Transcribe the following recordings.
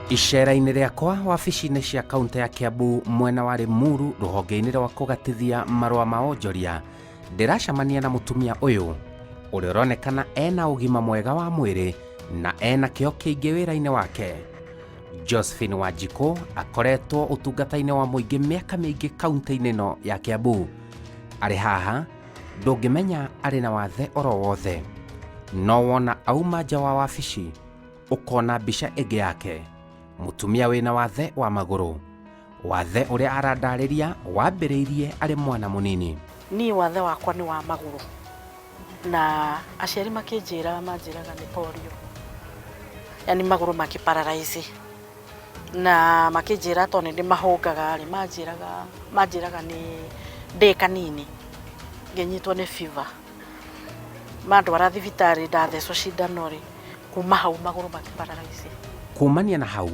Icera-inĩ rĩakwa wabici-inĩ cia kaunti ya Kiambu mwena wa Limuru rũhonge-inĩ rwa kũgatithia marũa ma wonjoria, ndĩracemania na mũtumia ũyũ ũrĩa ũronekana ena ũgima mwega wa mwĩrĩ na ena kĩo kĩingĩ wĩra-inĩ wake. Josephine Wanjikũ akoretwo ũtungata-inĩ wa mũingĩ mĩaka mĩingĩ kaunti-inĩ ĩno ya Kiambu. Arĩ haha ndũngĩmenya arĩ na wathe oro wothe, no wona auma nja wa wabici ũkona mbica ĩngĩ yake, mũtumia wĩna wathe wa magũrũ. Wathe ũrĩa arandarĩria wambĩrĩirie arĩ mwana mũnini. Niĩ wathe wakwa nĩ wa magũrũ na aciari makĩnjĩra manjĩraga nĩ polio, yani magũrũ makĩ paralyze na makĩnjĩra tondũ nĩ ndĩmahũngaga rĩ, manjĩraga nĩ ndĩ kanini ngĩnyitwo nĩ fever. Mandwara thibitarĩ ndathecwo cindano rĩ, kuma hau magũrũ makĩ paralyze. Kumania na hau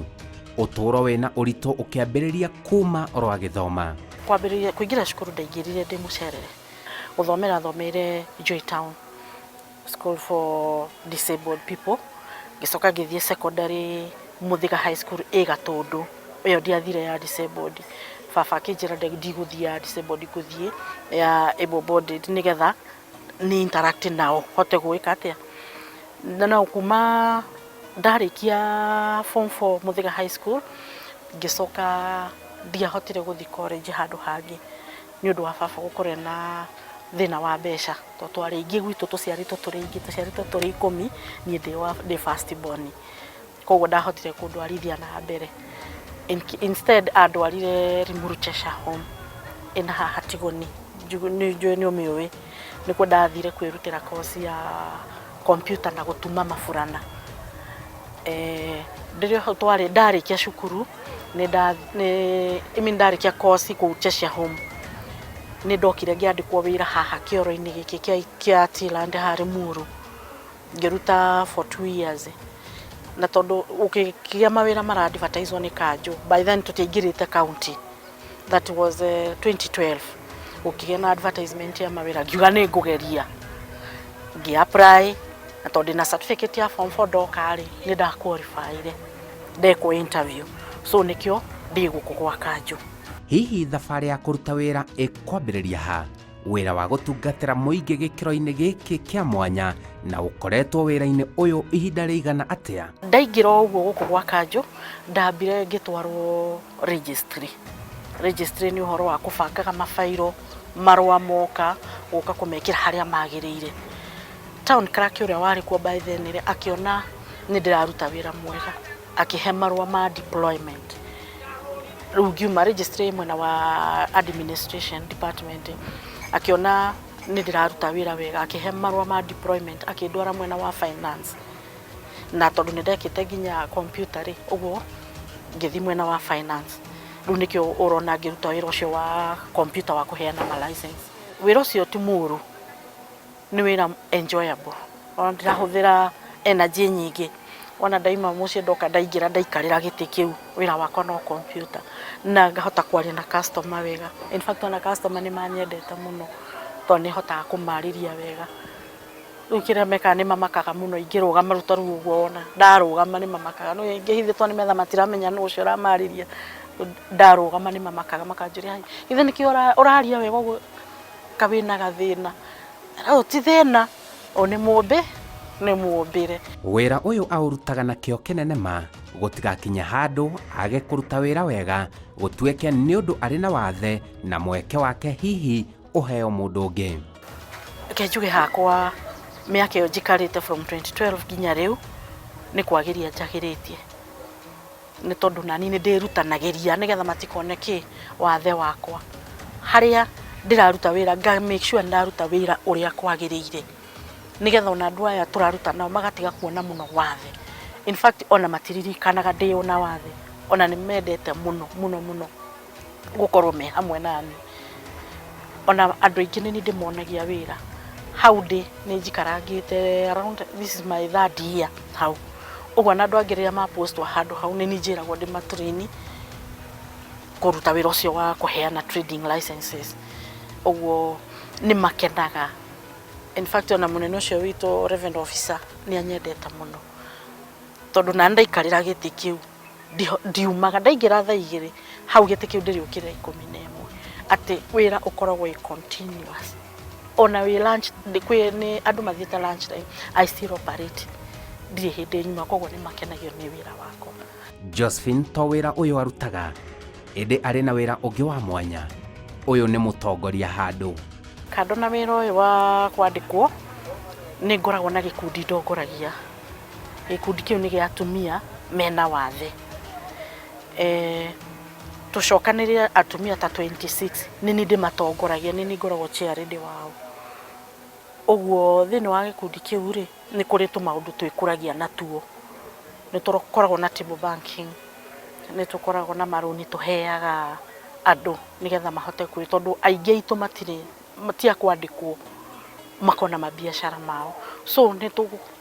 ũtũũro wĩna ũritũ ũkĩambĩrĩria kuma oro agĩthoma. Kwambĩrĩria kũingĩra cukuru ndaingĩrire ndĩ mũcerere. Gũthomera thomeire Joy Town School for Disabled People. Ngĩcoka ngĩthiĩ secondary Mũthĩga High School ĩ Gatũndũ. Ĩyo ndiathire ya disabled. Baba akĩnjĩra ndigũthiĩ ya disabled, ngũthiĩ ya able bodied nĩgetha ni interact nao hote gwĩka atĩa. Na kuma ndarĩkia form 4 Mũthĩga High School, ngĩcoka ndiahotire gũthiĩ college handũ hangĩ nĩ ũndũ wa baba gũkorwo ena thĩna wa mbeca, tondũ twarĩ aingĩ gwitũ, tũciarĩtwo tũrĩ aingĩ, tũciarĩtwo tũrĩ 10, niĩ ndĩ first born. Koguo ndahotire kũndwarithia na mbere. Instead andwarire Limuru Cheshire Home ĩna haha Tigoni, nĩ njũĩ nĩ ũmĩũĩ. Nĩkuo ndathire kwĩrutĩra course ya computer na gũtuma maburana. Ndĩrĩ o hau twarĩ, ndarĩkia cukuru nĩ I mean ndarĩkia course kũu Cheshire Home, nĩ ndokire ngĩandĩkwo wĩra haha kĩoro-inĩ gĩkĩ kĩa T-Land haha Limuru. Ngĩruta for 2 years, na tondũ ũkĩgĩa mawĩra mara advertise nĩ kanjũ, by then tũtiaingĩrĩte county, that was 2012, gũkĩgĩa na advertisement ya mawĩra, ngiuga nĩ ngũgeria, ngĩ apply, na tondũ ndĩna certificate ya form 4, ndoka rĩ, nĩ nda qualify ndekwo interview, so nĩkĩo ndĩ gũkũ gwa kanjũ. Hihi thabarĩ ya kũruta wĩra ĩkwambĩrĩria ha? Wĩra wa gũtungatĩra mũingĩ gĩkĩro-inĩ gĩkĩ kĩa mwanya, na ũkoretwo wĩra-inĩ ũyũ ihinda rĩigana atĩa? Ndaingĩra o ũguo gũkũ gwa kanjũ, ndambire ngĩtwarwo registry. Registry nĩ ũhoro wa kũbangaga mabairo, marũa moka gũka kũmekĩra harĩa magĩrĩire. Town clerk ũrĩa warĩ kuo by then rĩ, akĩona nĩ ndĩraruta wĩra mwega, akĩhe marũa ma deployment. Rĩu ngiuma registry mwena wa administration department, akĩona nĩ ndĩraruta wĩra wega, akĩhe marũa ma deployment, akĩndwara mwena wa finance, na tondũ nĩ ndekĩte nginya computer rĩ, ũguo ngĩthiĩ mwena wa finance. Rĩu nĩkĩo ũrona ngĩruta wĩra ũcio wa computer wa kũheana ma license. Wĩra ũcio ti mũũru, nĩ wĩra enjoyable, ona ndirahũthĩra energy nyingĩ. Wona ndaima mũciĩ, ndoka, ndaingĩra, ndaikarĩra gĩtĩ kĩu, wĩra wakwa no computer, na ngahota kwaria na customer wega. In fact, ona customer nĩ manyendete mũno tondũ nĩ hotaga kũmarĩria wega. Rĩu kĩrĩa mekaga, nĩ mamakaga mũno ingĩrũgama. Rĩu ta rĩu ũguo wona ndarũgama, nĩ mamakaga, no ingĩhithĩtwo nĩ metha matiramenya nũ ũcio ũramarĩria. Ndarũgama nĩ mamakaga, makanjũria, "Githĩ nĩkĩo ũraria wega ũguo, ka wĩna gathĩna?" Ũyũ ti thĩna, ũyũ nĩ mũmbĩ, nĩ mũmbĩre. Wĩra ũyũ aũrutaga na kĩo kĩnene ma gũtigakinya handũ age kũruta wĩra wega gũtuĩke nĩ ũndũ arĩ na wathe na mweke wake hihi ũheo mũndũ ũngĩ. Reke njuge hakwa, mĩaka ĩyo njikarĩte from 2012 nginya rĩu, nĩ kwagĩria njagĩrĩtie, nĩ tondũ nani nĩ ndĩrutanagĩria nĩgetha matikone kĩ wathe wakwa. Harĩa ndĩraruta wĩra, nga make sure nĩndaruta wĩra ũrĩa kwagĩrĩire, nĩgetha ona andũ aya tũraruta nao magatiga kuona mũno wathe. In fact, ona matiririkanaga ndĩ ona wathe, ona nĩ mendete mũno mũno mũno gũkorwo me hamwe nani. Ona andũ aingĩ nĩ niĩ ndĩmonagia wĩra hau ndĩ. Nĩ njikarangĩte around, this is my third year hau ũguo, na andũ angĩ rĩrĩa mapostwo handũ hau, nĩ niĩ njĩragwo ndĩmatrain kũruta wĩra ũcio wa kũheana trading licenses. Ũguo nĩ makenaga. In fact, ona mũnene ũcio witũ, revenue officer, nĩ anyendete mũno tondũ na ndaikarĩra gĩtĩ kĩu. Ndiumaga ndaingĩra thaa 2 hau gĩtĩ kĩu ndĩrĩũkĩrĩra 11, atĩ wĩra ũkoragwo wĩ continuous. Ona wĩ lunch, kwĩ nĩ andũ mathiĩte lunch time, I still operate, ndirĩ hĩndĩ nyuma. Koguo nĩ makenagio nĩ wĩra wakwa. Josephine to wĩra ũyũ arutaga, ĩndĩ arĩ na wĩra ũngĩ wa mwanya. Ũyũ nĩ mũtongoria handũ. Kando na wĩra ũyũ wa kwandĩkwo, nĩ ngoragwo na gĩkundi ndongoragia. Gĩkundi kĩu nĩ gĩa atumia mena wathe. Tũcokanĩrĩre atumia ta 26, nĩ niĩ ndĩmatongoragia, nĩ niĩ ngoragwo chair wao. Ũguo thĩinĩ wa gĩkundi kĩu rĩ, nĩ kũrĩ tũmaũndũ twĩkũragia natuo. Nĩ tũkoragwo na table banking, nĩ tũkoragwo na marũni tũheaga andũ nĩgetha mahote kwĩ, tondũ aingĩ aitũ matirĩ, ti a kwandĩkwo, makona mabiacara mao. So nĩ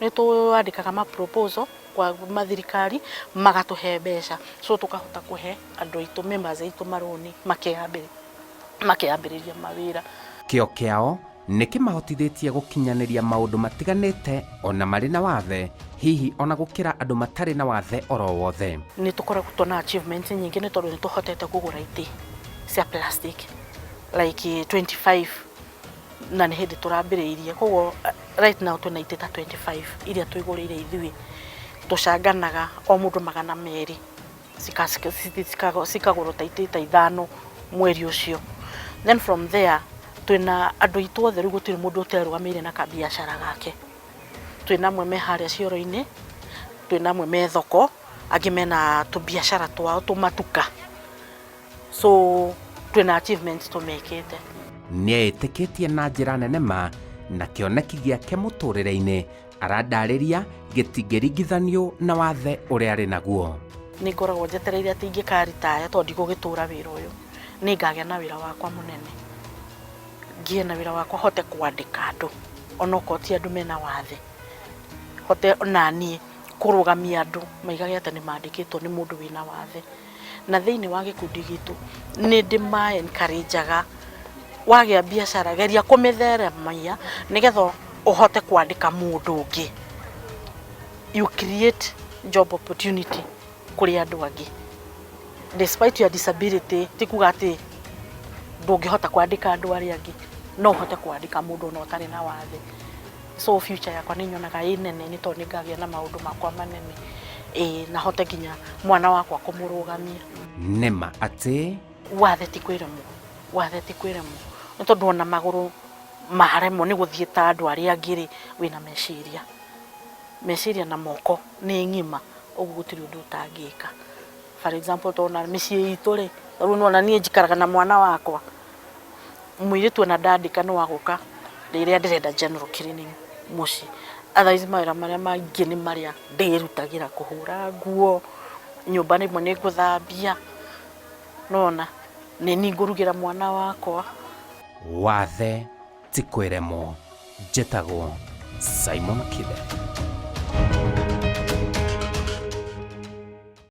twandĩkaga ma proposal kwa mathirikari, magatũhe mbeca, so tũkahota kũhe andũ aitũ, members aitũ, marũni makeyambĩrĩria mawĩra. Kĩo kĩao nĩ kĩmahotithĩtie gũkinyanĩria maũndũ matiganĩte ona marĩ na wathe, hihi ona gũkĩra andũ matarĩ na wathe oro wothe. Nĩ tũkoragwo na achievements nyingĩ, nĩ tondũ nĩ tũhotete kũgũra itĩ cia plastic like 25, na nĩ hĩndĩ tũrambĩrĩirie. Koguo right now twĩna itĩ ta 25 iria twĩgũrĩire ithuĩ. Tũcanganaga o mũndũ 200, cikagũrwo ta itĩ ta 5 mweri ũcio. Then from there twĩna andũ aitũ othe, rĩu gũtirĩ mũndũ ũterũgamĩire na kabiacara gake. Twĩna amwe me harĩa cioro-inĩ, twĩna amwe me thoko, angĩ mena tũbiacara twao tũmatuka. So twĩna achievements tũmĩkĩte. Nĩeĩtĩkĩtie na njĩra nene ma na kĩoneki gĩake mũtũrĩre-inĩ arandarĩria gĩtingĩringithanio na wathe ũrĩa arĩ naguo. Nĩ ngoragwo njetereire atĩ ingĩkaritaya, tondũ ndigũgĩtũra wĩra ũyũ, nĩ ngagĩa na wĩra wakwa mũnene, ngĩe na wĩra wakwa, hote kwandĩka andũ onokorwo ti andũ mena wathe, hote onaniĩ kũrũgamia andũ maigage atĩ nĩ mandĩkĩtwo nĩ mũndũ wĩna wathe. Na thĩinĩ wa gĩkundi gitũ nĩ ndĩma encourageaga, wagĩa biacara geria kũmĩtheremia nĩgetha ũhote kwandĩka mũndũ ũngĩ, you create job opportunity kũrĩ andũ angĩ despite your disability. Ti kuga atĩ ndũngĩhota kwandĩka andũ arĩa angĩ, no ũhote kwandĩka mũndũ ona ũtarĩ na wathe. So future yakwa nĩ nyonaga ĩ nene, nĩ tondũ nĩ ngagĩa na maũndũ makwa manene, ĩ na hote nginya mwana wakwa kũmũrũgamia. Nĩma atĩ wathe ti kwĩremwo, wathe ti kwĩremwo, nĩ tondũ ona magũrũ maremwo nĩ gũthiĩ ta andũ arĩa angĩ rĩ, wĩna meciria, meciria na moko nĩ ng'ima, ũguo gũtirĩ ũndũ ũtangĩka. For example, tona mĩciĩ itũ rĩ, rĩu nĩwona niĩ njikaraga na mwana wakwa mũirĩtu, ona ndandĩka nĩ wagũka rĩrĩa ndĩrenda general cleaning mũciĩ. Otherwise mawĩra marĩa mangĩ nĩ marĩa ndĩrutagĩra, kũhũra nguo, nyũmba rĩmwe nĩ ngũthambia, nona nĩ niĩ ngũrugĩra mwana wakwa. Wathe ti kwĩremwo. Njĩtagwo Simon Kibe.